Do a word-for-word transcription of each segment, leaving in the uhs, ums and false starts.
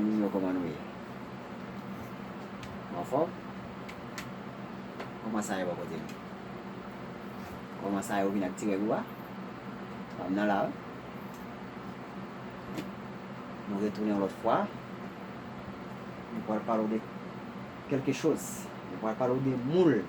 Mezanmi, kòman nou ye? Anfòm? Kòman sa ye bò kote nou? Kòman sa yo vin ak ti règ ou a? Fanm nan la wi. Nou retounen yon lòt fwa. Nou pral pale w de quelque chose. Nou pral pale w de moul.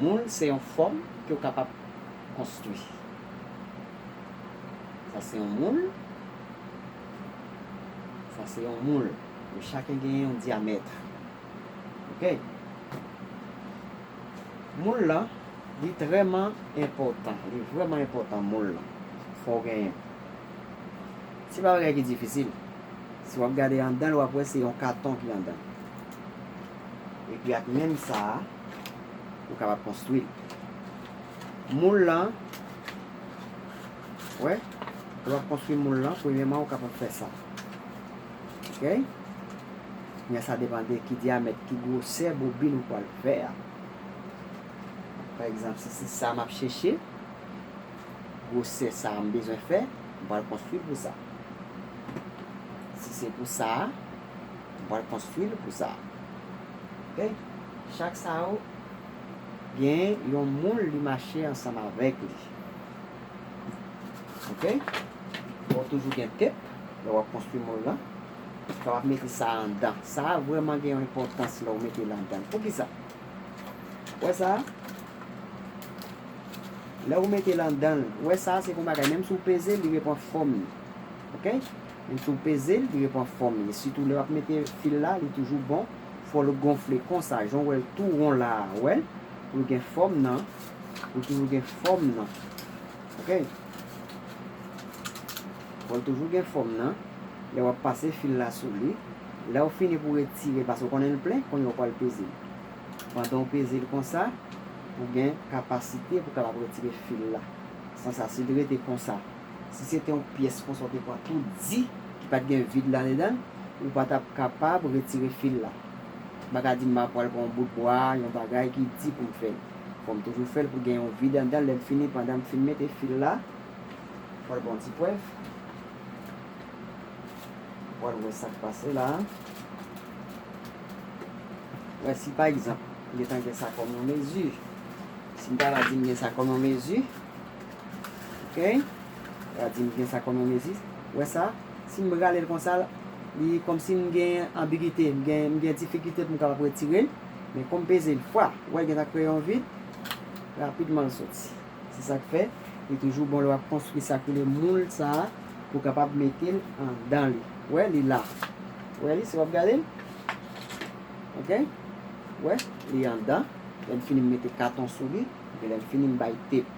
Moul se yon fòm ke w kapab konstwi. Sa se yon moul. Sa se yon moul. Yo chaken genyen yon dyamèt. Oke? Moul lan, li trèman enpòtan. Li vrèman enpòtan, moul lan. Fò w genyen. Se pa bagay ki difisil. Si w ap gade anndan l, w ap wè se yon katon ki anndan l. Epi ak menm sa a, ou kapab konstwi l. Moul lan, wè, lè w ap konstwi moul lan, premyèman, ou kapab fè sa. Oke? Men sa depann de ki dyamèt, ki gwosè bobin ou pral fè a. Pa egzanp, si se sa m ap chèche, gwosè sa a m bezwen fè, m pral konstwi l pou sa. Si se pou sa a, m pral konstwi l pou sa. Oke? Chak sa yo gen yon moul li mache ansanm avèk li. Oke? Fò w toujou gen tep lè w ap konstwi moul lan. Fò w ap mete sa anndan. Sa a vrèman gen yon enpòtans lè w mete l anndan. Poukisa? Wè sa a? Lè w mete l anndan l, wè sa a se kon bagay. Menm si w peze l, li repran fòm li. Oke? Menm si w peze l, li repran fòm li. Sitou lè w ap mete fil la, li toujou bon. Fò l gonfle konsa. Jan w wè l tou won la a, wè l? Pou l gen fòm nan. Pou l toujou gen fòm nan. Oke? Fò l toujou gen fòm nan. Lè w ap pase fil la sou li, lè w fini pou retire, paske w konnen l plen, kounye a w pral peze l. Pandan w peze l konsa, pou gen kapasite pou kapab retire fil la. San sa, si l rete konsa, si se te yon pyès konsa w te pran tou di, ki pa t gen vid ladan l, ou pa t ap kapab retire fil la. M pa ka di m ap pral pran yon bout bwa, yon bagay ki di pou m fè l. Fò m toujou fè l pou gen yon vid anndan l. Lè m fini, pandan m fin mete fil la, fò l ba w yon ti prèv. Ou pral wè sa k pase la. Wè, si pa egzanp, m gentan gen sa kòm yon mezi. Si m ta va di m gen sa kòm yon mezi, oke? M ta di m gen sa kòm yon mezi. Wè sa? Si m rale l konsa, li kòmsi m gen anbigite, m gen, m gen difikilte pou m kapab retire l. Men kòm m peze l, fwa, wè, l gentan kreye yon vid, rapidman l soti. Se sa k fè, li toujou bon lè w ap konstwi sa k rele moul sa a, pou w kapab mete l anndan li. Wè, li la. Wè li, si w ap gade l. Oke? Wè, li anndan. Lè m fini, m mete katon sou li. Epi lè m fini, m bay tep.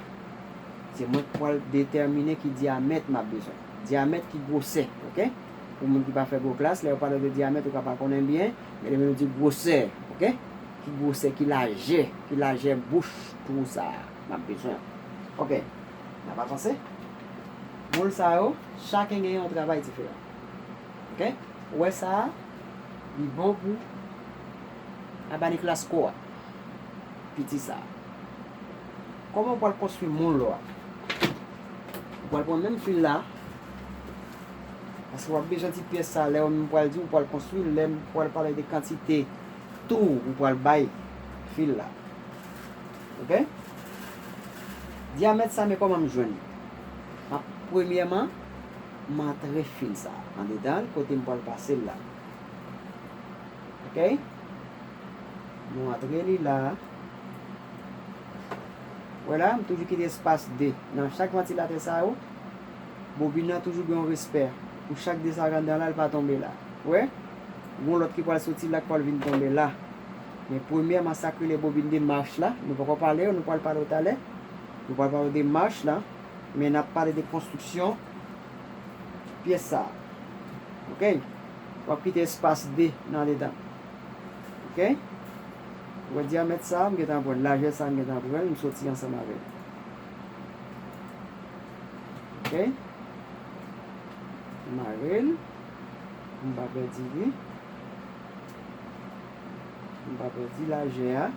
Se mwen k pral detèmine ki dyamèt m ap bezwen. Dyamèt ki gwosè, oke? Pou moun ki pa fè gwo klas, lè yo pale de dyamèt, ou ka pa konnen byen, men lè yo di gwosè, oke? Ki gwosè, ki lajè, ki lajè bouch twou sa a m ap bezwen. Oke, n ap avanse. Moul sa yo, chaken gen yon travay diferan. Oke? Ou wè sa a, li bon pou Abaniklas ko a. Piti sa a. Kòman w pral konstwi moul ou a? Ou pral pran menm fil la, paske w ap bezwen ti pyès sa a, lè m pral di w pral konstwi l, lè m pral pale de kantite twou ou pral bay fil la. Oke? Dyamèt sa, men kòman m jwenn li? M ap, premyèman, m antre fil sa andedan l, kote m pral pase l la. Oke? Nou antre li la. Wè la, m toujou kite espas de. Nan chak vantilatè sa yo, bobin nan toujou gen yon respè. Pou chak de sa k anndan la, l pa tonbe la. Wè? Gon lòt ki pral soti la, k pral vin tonbe la. Men premyèman, sa k rele bobin de mach la, nou poko pale yo, nou pral pale yo talè. Nou pral pale de mach la, men n ap pale de konstriksyon pyès sa a. Oke? W ap kite espas de nan andedan. Oke? Ou wè dyamèt sa a, m gentan pran l. Lajè sa a, m gentan pran l, m soti ansanm avè l. Oke? M mare l pou m pa pèdi li. M pa pèdi lajè a.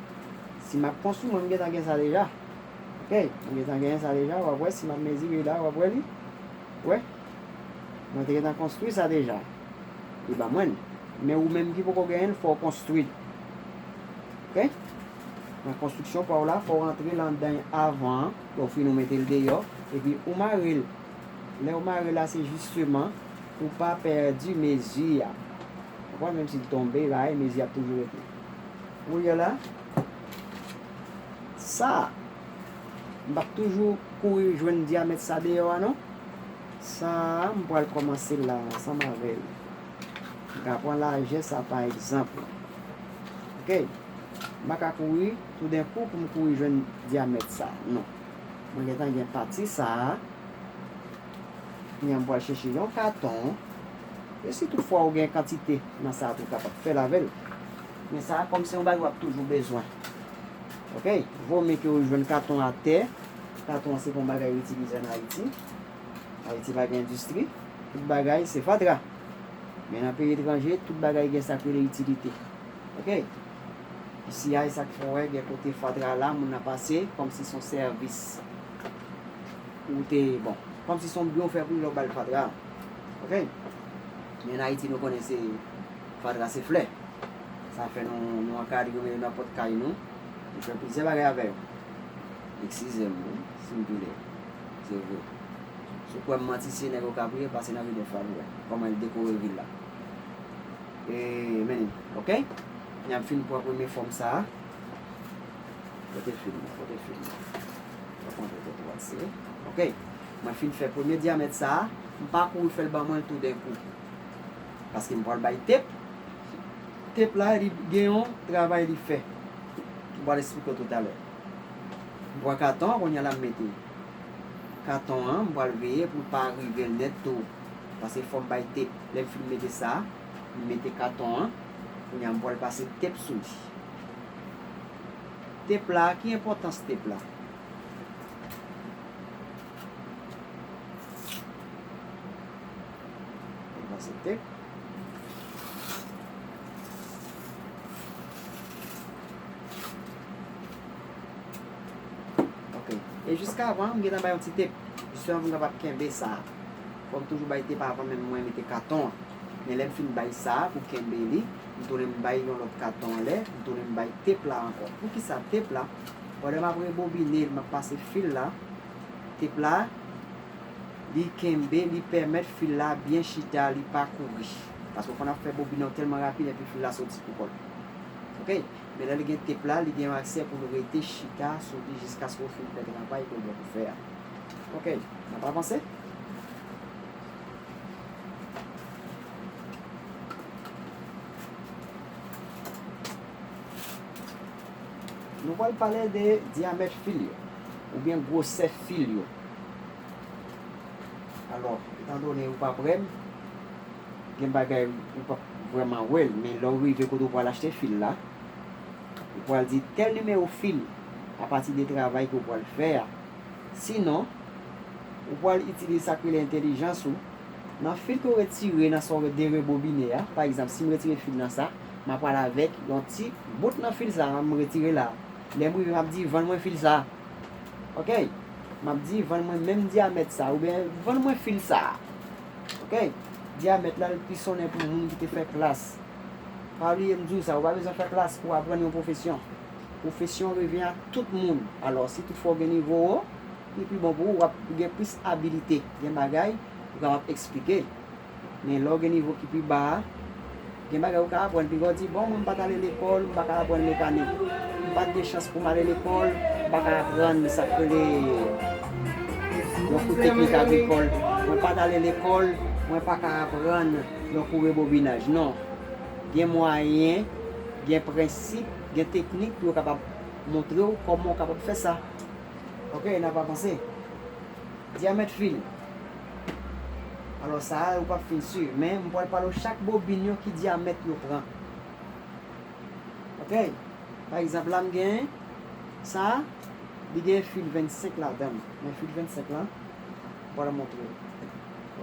Si m ap konstwi, mwen, m gentan gen sa deja. Oke? M gentan gen sa deja. W ap wè, si m ap mezire la, w ap wè li. Wè? Mwen te gentan konstwi sa deja. li ban mwen l. Men ou menm ki poko genyen l, fò w konstwi l. Oke? Nan konstriksyon pa w la, fò w rantre l anndan avan, lè w fin ou mete l deyò, epi ou mare l. Lè w mare l la, se jisteman pou w pa pèdi mezi a. Konprann? Menm si l tonbe, bay, mezi a ap toujou rete. Ou wè la? Sa, m p ap toujou kouri jwenn dyamèt sa deyò a, non. Sa a, m pral kòmanse la, ansanm avè l. M ka pran lajè sa, pa egzanp. Oke? M pa ka kouri toudenkou pou m kouri jwenn dyamèt sa, non. Mwen gentan gen pati sa a. Kounye a m pral chèche yon katon. E si toutfwa ou gen kantite nan sa a tou, ou kapab fè l avè l. Men sa a kòm se yon bagay w ap toujou bezwen. Oke? Vo mye ke ou jwenn katon atè. Katon an se pa yon bagay yo itilize ann Ayiti. Ayiti pa gen endistri. Tout bagay se fatra. Men nan peyi etranje, tout bagay gen sa k rele itilite. Oke? Isi a, e sa k fè w wè gen kote fatra la, moun nan pase, kòmsi se yon sèvis. Ou te, bon, kòmsi se yon byen w fè pou li lè w ba l fatra. Oke? Men ann Ayiti, nou konnen se fatra se flè. Sa fè nou, nou ankadre yo nan pòt kay nou. Nou fè plizyè bagay avè yo. Eskize m, wi, si m pile. Se vre. Si w kwè m manti, se nèg yo ka priye, pase nan videyo fatra, w wè kòman l dekore vil la. E, men, oke? N ap fin pran premye fòm sa a. Kote fil mwen? Kote fil mwen? Mwen kontre kote w al se. Oke. Mwen fin fè premye dyamèt sa a. M pa kouri fè l ban mwen toudenkou. Paske m pral bay tep. Tep la, li gen yon travay li fè. M pral esplike w toutalè. M pran katon an, kounye a la m mete katon an, m pral veye pou l pa rive l nèt tou. Paske fò m bay tep. Lè m fin mete sa, m mete katon an. Kounye a m pral pase tep sou li. Tep la, ki enpòtans tep la? Mwen pase tep. Oke. E jiskavan, m gentan bay yon ti tep. Jisteman pou m kapab kenbe sa. Fò m toujou bay tep avan menm mwen mete katon an. Men lè m fin bay sa pou kenbe li, m tounen m bay yon lòt katon anlè, m tounen m bay tep la ankò. Poukisa tep la? Pandan m ap rebobine l, m ap pase fil la, tep la, li kenbe, li pèmèt fil la byen chita, li pa kouri. Paske w konn ap fè bobine w tèlman rapid epi fil la soti pou kò l. Oke? Men lè li gen tep la, li gen yon aksè pou l rete chita sou li jiskaske w fin fè travay ke w gen pou fè a. Oke? N ap avanse? Nou pral pale de dyamèt fil yo, oubyen gwosè fil yo. Alò, etandone ou pa prè m, gen bagay ou p ap vrèman wè l, men lè w rive kote w pral achte fil la, ou pral di tèl nimewo fil apati de travay ke w pral fè a. Sinon, ou pral itilize sa k rele entèlijans ou. Nan fil ke w retire nan sa w derebobine a, pa egzanp, si m retire fil nan sa, m ap pral avèk yon ti bout nan fil sa a m retire la. Lè m rive, m ap di, vann mwen fil sa a. Oke? M ap di, vann mwen menm dyamèt sa a, oubyen vann mwen fil sa a. Oke? Dyamèt la, l pi sonnen pou moun ki te fè klas. Pa bliye m di w sa, ou pa bezwen fè klas pou w aprann yon pwofesyon. Pwofesyon revyen a tout moun. Alò, si toutfwa w gen nivo wo, li pi bon pou ou, w ap gen plis abilite. Gen bagay, ou kapab eksplike. Men lè w gen nivo ki pi ba a, gen bagay ou ka aprann. Piga w di, bon, mwen m pa t ale lekòl, m pa ka aprann mekanik. M pa t gen chans pou m ale lekòl, m pa ka aprann sa k rele yon kou teknik agrikòl. Mwen pa t ale lekòl, mwen pa ka aprann yon kou rebobinaj. Non. Gen mwayen, gen prensip, gen teknik pou yo kapab montre w kòman w kapab fè sa. Oke, n ap avanse. Dyamèt fil. Alò, sa a, ou p ap fin si, men m pral pale w chak bobin yo ki dyamèt yo pran. Oke? Pa egzanp, la m gen sa, li gen fil vennsenk ladan l. Men fil vennsenk lan, m pral montre w.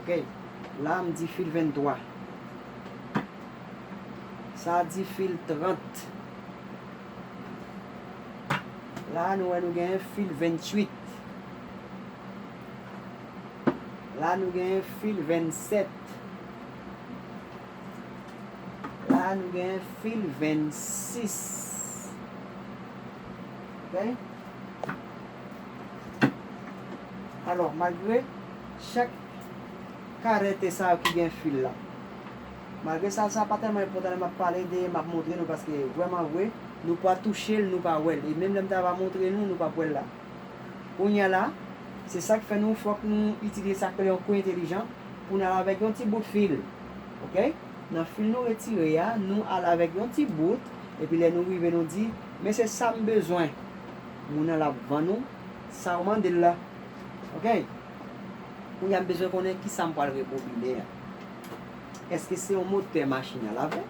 Oke? La, m di fil venntwa. Sa di fil trant. La, nou wè nou genyen fil venntuit. La, nou genyen fil vennsèt. Nou gen fil vennsis. Ok? Alò, malgre chak karète sa yo ki gen fil la, malgre sa, sa pa tèlman enpòtan lè m ap pale de, m ap montre nou, paske vrèman vre, nou pa touche l, nou pa wè l. E menm lè m ta va montre nou, nou p ap wè l la. Kounye a la, se sa k fè nou fòk nou itilize sa k rele yon kou entelijan pou n al avèk yon ti bout fil. Ok? Nan fil nou retire a, nou al avèk yon ti bout, epi lè nou rive, nou di, men se sa m bezwen. Moun nan l ap vann ou sa w mande l la. Ok? Kounye a m bezwen konnen kisa m pral rebobine a. Èske se yon motè machin a lave?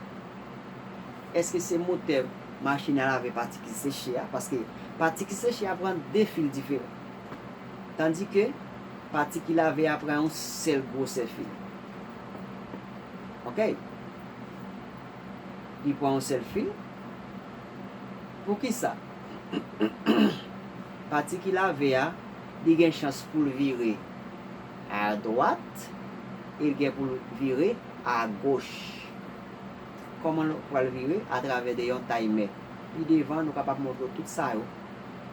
Èske se motè machin a lave pati ki seche a? Paske pati ki seche a pran de fil diferan. Tandike pati ki lave a pran yon sèl gwosè fil. Ok? Li pran yon sèl fil. Poukisa? Pati ki lave a, li gen chans pou l vire adwat e l gen pou l vire agoch. Kòman l pral vire? Atravè de yon taymè. Pi devan, nou kapab montre w tout sa yo.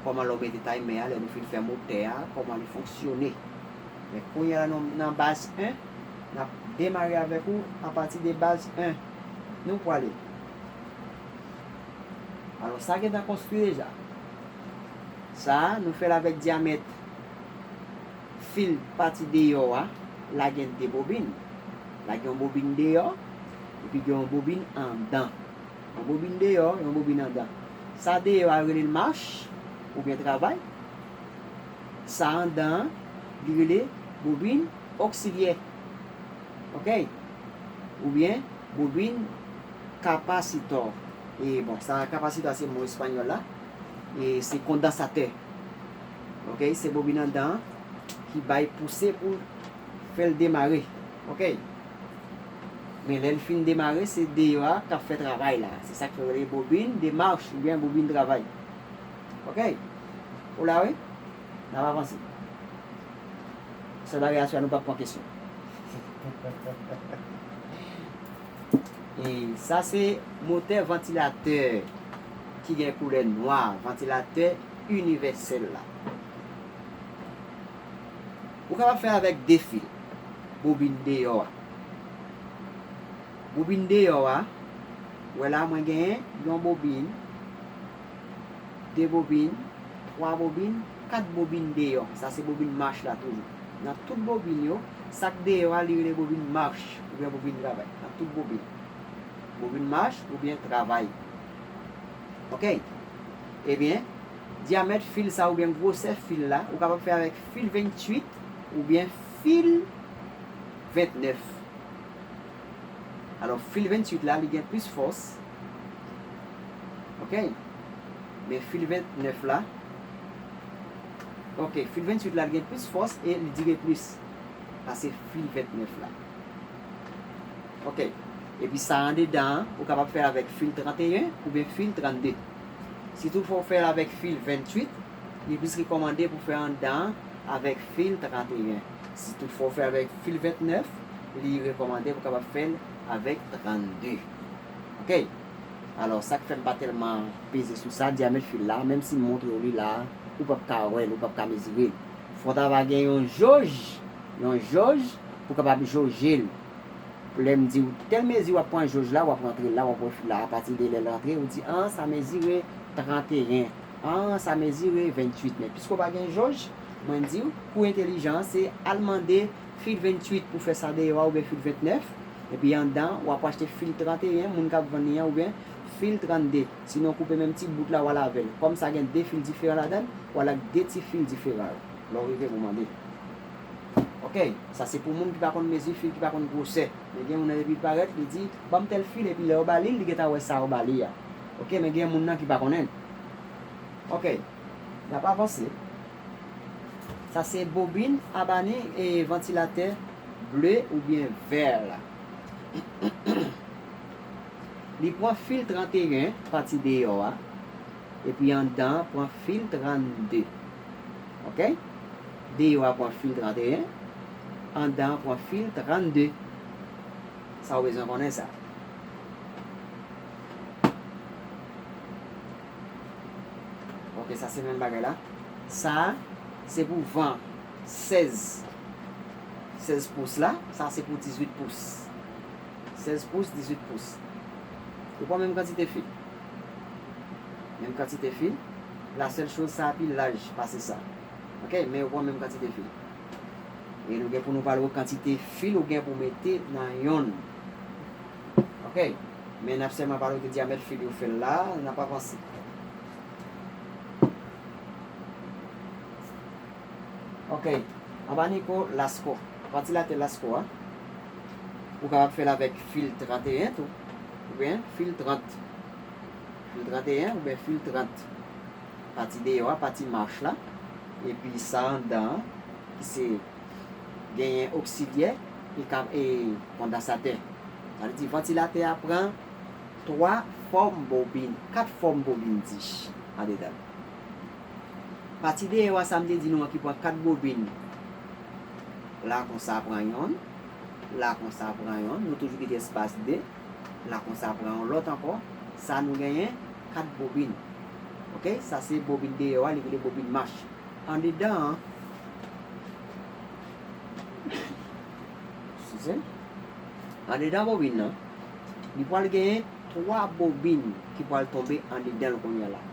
Kòman lè w mete taymè a, lè nou fin fè motè a, kòman li fonksyone. Men kounye a la, nou nan baz en, n ap demare avèk ou apati de baz en. Nou prale. Alò, sa gentan konstwi deja. Sa a, nou fè l avèk dyamèt fil pati deyò a. La gen de bobin. La gen yon bobin deyò, epi gen yon bobin anndan. Yon bobin deyò, yon bobin anndan. Sa deyò a rele l mach oubyen travay. Sa anndan an, li rele bobin oksilyè. Ok? Oubyen bobin kapasitò. E bon, sa kapasitò se mo espanyòl la. E se kondansatè. Ok? Se bobin anndan an ki bay pouse pou fè l demare. Ok? Men lè l fin demare, se deyò a k ap fè travay la. Se sa k fè yo rele bobin de mach oubyen bobin travay. Ok? Ou la, wi? N ap avanse. Sèl bagay a, se nou p ap pran kesyon. E sa se motè vantilatè ki gen koulè nwa, vantilatè inivèsèl la. Ou kapab fè avèk de fil. Bobin deyò a. Bobin deyò a, wè la, mwen genyen yon bobin, de bobin, twa bobin, kat bobin deyò. Sa se bobin mach la toujou. Nan tout bobin yo, sa k deyò a, li rele bobin mach oubyen bobin travay. Nan tout bobin. Bobin mach oubyen travay. Ok? Ebyen, dyamèt fil sa oubyen gwosè fil la, ou kapab fè avèk fil venntuit oubyen fil ventnèf. Alò, fil venntuit la, li gen plis fòs. Ok? Men fil ventnèf la, ok, fil venntuit la, li gen plis fòs e li dire plis pase fil ventnèf la. Ok. Epi sa andedan an, ou kapab fè l avèk fil tranteyen oubyen fil trannde. Si toutfwa w fè l avèk fil venntuit, li plis rekòmande pou fè anndan an avèk fil tranteyen. Si toutfwa w fè avèk fil ventnèf, li rekòmande pou w kapab fè l avèk trannde. Ok? Alò, sa k fè m pa tèlman peze sou sa, dyamèt fil la, menm si m montre w li la, ou p ap ka wè l, ou p ap ka mezire l. Fò w ta va gen yon joj, yon joj pou w kapab joje l. Lè m di w tèl mezi w ap pran joj la, w ap rantre l la, w ap wè fil la, apati de lè l rantre, ou di, an, sa mezire tranteyen, an, sa mezire venntuit. Men piske w pa gen joj, mwen di w, kou entelijan an, se al mande fil venntuit pou fè sa deyò a oubyen fil ventnèf, epi anndan, w ap achte fil tranteyen, moun k ap vann li an, oubyen fil trannde. Sinon, koupe menm ti bout la, w al avè l. Kòm sa gen de fil diferan ladan l, w al ak de ti fil diferan yo. Lè w rive pou mande. Ok, sa se pou moun ki pa konn mezi fil, ki pa konn gwosè. Men gen moun nan depi l parèt, li di, ban m tèl fil, epi lè yo ba li l, li gentan wè sa yo ba li a. Ok, men gen moun nan ki pa konnen l. Ok, n ap avanse. Sa se bobin abani e vantilatè ble oubyen vè la. Li pran fil tranteyen pati deyò a, epi anndan an pran fil trannde. Ok? Deyò a pran fil tranteyen, anndan an pran fil trannde. Sa w bezwen konnen sa. E sa se menm bagay la. Sa, se pou van sèz, sèz pous la. Sa se pou dizuit pous. Sèz pous, dizuit pous. Yo pran menm kantite fil. Menm kantite fil. La sèl choz, sa pi laj pase sa. Ok, men yo pran menm kantite fil. E nou gen pou nou pale w kantite fil ou gen pou mete nan yonn. Ok, men n ap sèlman pale w de dyamèt fil yo fè l la, n ap avanse. Ok, anba niko Lasko, vantilatè Lasko a, ou kapab fè l avèk fil tranteyen tou, oubyen fil trant. Fil tranteyen oubyen fil trant. Pati deyò a, pati mach la, epi sa anndan an, ki se genyen oksilyè e ka-, e kondansatè. Sa vle di vantilatè a pran twa fòm bobin, kat fòm bobin dich andedan l. Pati deyò a, sa m te di nou an, ki pran kat bobin. La konsa pran yonn, la konsa pran yonn, nou toujou kite espas de. La konsa pran yon lòt ankò. Sa nou genyen kat bobin. Ok, sa se bobin deyò a, li rele bobin mach. Andedan an, eskize m, andedan bobin nan, li pral genyen twa bobin ki pral tonbe andedan l kounye a la.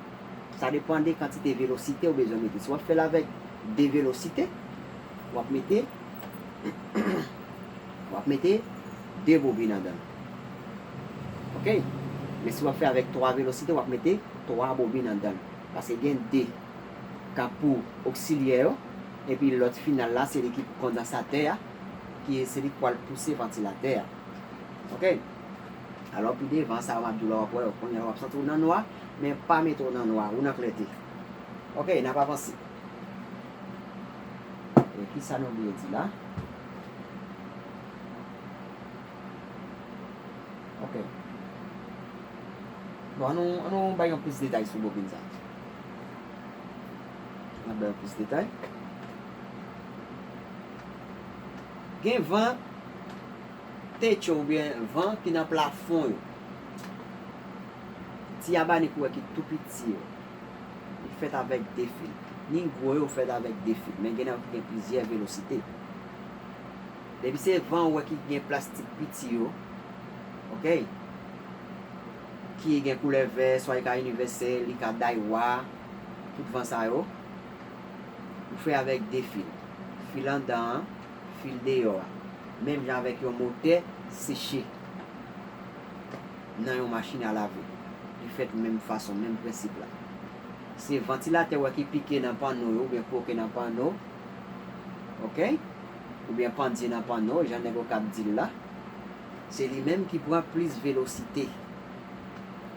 Sa depann de kantite velosite ou bezwen mete. Si w ap fè l avèk de velosite, w ap mete, w ap mete de bobin andan l. Ok? Men si w ap fè avèk twa velosite, w ap mete twa bobin andan l. Paske gen de k ap pou oksilyè yo, epi lòt final la, se li ki pou kondansatè a, ki se li k pral pouse vantilatè a. Ok? Alò, pi devan, sa yo m ap di w la, w ap wè yo. Kounye a la, w ap santi w nan nwa, men pa mete w nan nwa, ou nan klète. Ok, n ap avanse. E kisa nou bliye di la? Ok. Bon, ann nou, ann nou bay yon plis detay sou bobin sa. N ap bay yon plis detay. Gen van techo oubyen van ki nan plafon yo. Ti abanik ou wè ki tou piti yo, li fèt avèk de fil. Ni gwo yo fèt avèk de fil, men gen nan yo ki gen plizyè velosite. Depi se van ou wè ki gen plastik piti yo, ok, ki gen koulè vè, swa li ka inivèsèl, li ka Daiwa, tout van sa yo, ou fè avèk de fil. Fil anndan an, fil deyò a. Menm jan avèk yon motè seche nan yon machin a lave. Li fèt menm fason, menm prensip la. Se vantilatè ou wè ki pike nan panno yo, oubyen kwoke nan panno, ok? Oubyen pandye nan panno, jan nèg yo k ap di l la. Se li menm ki pran plis velosite.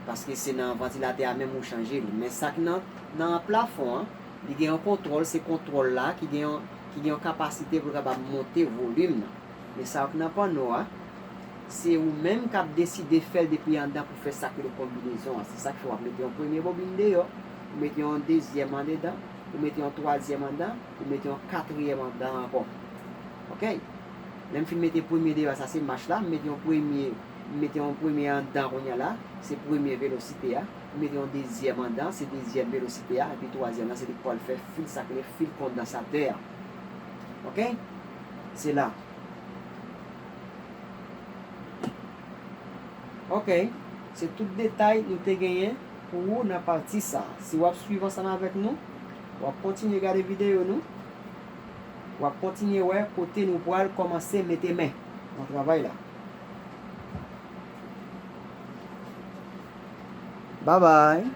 Paske se nan vantilatè a menm ou chanje l. Men sa k nan, nan plafon an, li gen yon kontwòl, se kontwòl la ki gen yon, ki gen yon kapasite pou l kapab monte volim nan. Men sa k nan panno a, se ou menm k ap deside fè l depi anndan pou fè sa k rele konbinezon an. Se sa k fè w ap mete yon premye bobin deyò, ou mete yon dezyèm andedan, ou mete yon twazyèm anndan, ou mete yon katriyèm anndan ankò. Ok? Lè m fin mete premye deyò, sa se mach la, m mete yon premye, m mete yon premye anndan kounye a la, se premye velosite a, m mete yon dezyèm anndan, se dezyèm velosite a, epi twazyèm nan, se li k pral fè fil sa k rele fil kondansatè a. Ok? Se la. Ok, se tout detay nou te genyen pou ou nan pati sa. Si w ap swiv ansanm avèk nou, w ap kontinye gade videyo nou, w ap kontinye wè kote nou pral kòmanse mete men nan travay la. Babay.